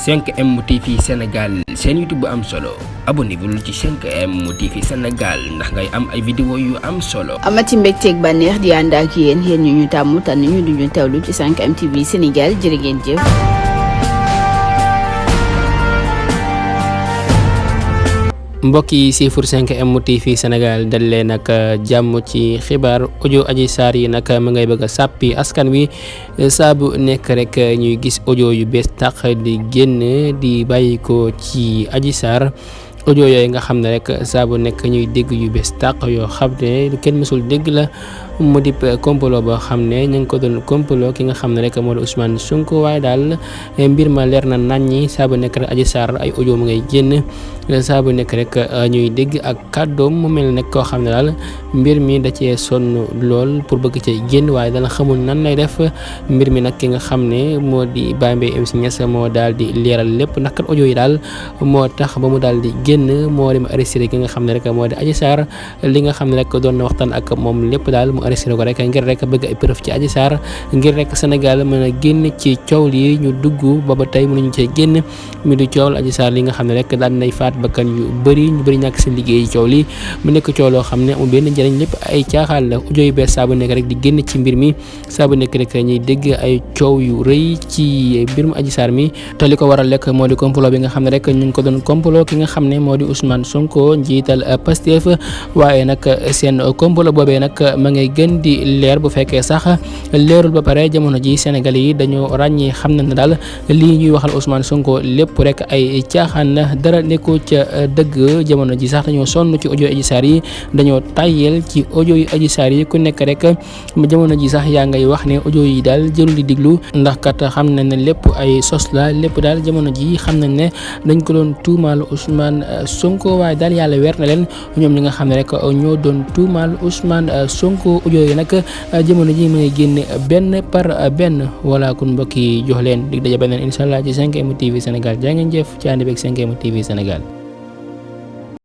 5M TV Sénégal seen YouTube bu am solo abonnez-vous ci 5M TV Sénégal ndax ngay am ay vidéo yu am solo. amati mbégteeg bànneex di ànd ak yéen ñu tàmm tànn ñu duñu teewlu ci 5M TV Sénégal jërë ngeen jëf. mbokk yi si fur 5M TV Sénégal dal leen nag jàmm ci xibaar audio Adji Sarr yi nag ma ngay bëgg a sàppi askan wi saa bu nekk rek ñuy gis audio yu bees tax di génn di bàyyi ko ci Adji Sarr audio yooyu nga xam ne rek saa bu nekk ñuy dégg yu bees tàq yoo xam ne lu kenn mësul dégg la mu di complot boo xam ne ñu ngi ko doon complot ki nga xam ne rek moo di Ousmane Sonko waaye daal mbir ma leer na naññi saa bu nekk rek Adji Sarr ay audio mu ngay génn saa bu nekk rek ñuy dégg ak kàddoom mu mel ne koo xam ne daal mbir mi da cee sonn lool pour bëgg cee génn waaye dana xamul nan lay def mbir mi nag ki nga xam ne moo di Baye Mbaye MC Niass moo daal di leeral lépp ndax kat audio yi daal moo tax ba mu daal di génn moo dem arrêté ki nga xam ne rek moo di Adji Sarr li nga xam ne rek doon na waxtaan ak moom lépp daal mu arrêté ko rek ngir rek bëgg ay preuve ci Adji Sarr ngir rek Sénégal mën a génn ci coow li ñu dugg ba tey mënuñu cee génn mi di coow Adji Sarr li nga xam ne rek daal nay faat bakkan yu bëri ñu bëri ñàkk seen liggéey coow li mu nekk coow loo xam ne amul benn njëriñ lépp ay caaxaan la audio yu bees saa bu nekk rek di génn ci mbir mi saa bu nekk rek ñuy dégg ay coow yu rëy ci mbirum Adji Sarr mi te li ko waral rek moo di complot bi nga xam ne rek ñu ngi ko doon complot ki nga xam ne moo di Ousmane Sonko njiital Pastef waaye nag seen complot boobee nag ma ngay gën di leer bu fekkee sax leerul ba pare jamono ji Sénégal yi dañoo ràññee xam na ne daal lii ñuy waxal Ousmane Sonko lépp rek ay caaxaan la dara nekkul ca dëgg jamono ji sax dañoo sonn ci audio Adji Sarr yi dañoo tàyyel ci audio yi Adji Sarr yi ku nekk rek jamono ji sax yaa ngay wax ne audio yi daal jërul di diglu ndax kat xam nañ ne lépp ay sos la lépp daal jamono ji xam nañ ne dañ ko doon tuumaal Ousmane Sonko waaye daal yàlla weer na leen ñoom ñi nga xam ne rek ñoo doon tuumaal Ousmane Sonko audio yi nag jamono ji mu ngi génn benn par benn wala kun mbokk yi jox leen dig daje beneen incha allah ci 5M TV Sénégal jaa ngeen jëf ci ànd beeg 5M TV Sénégal.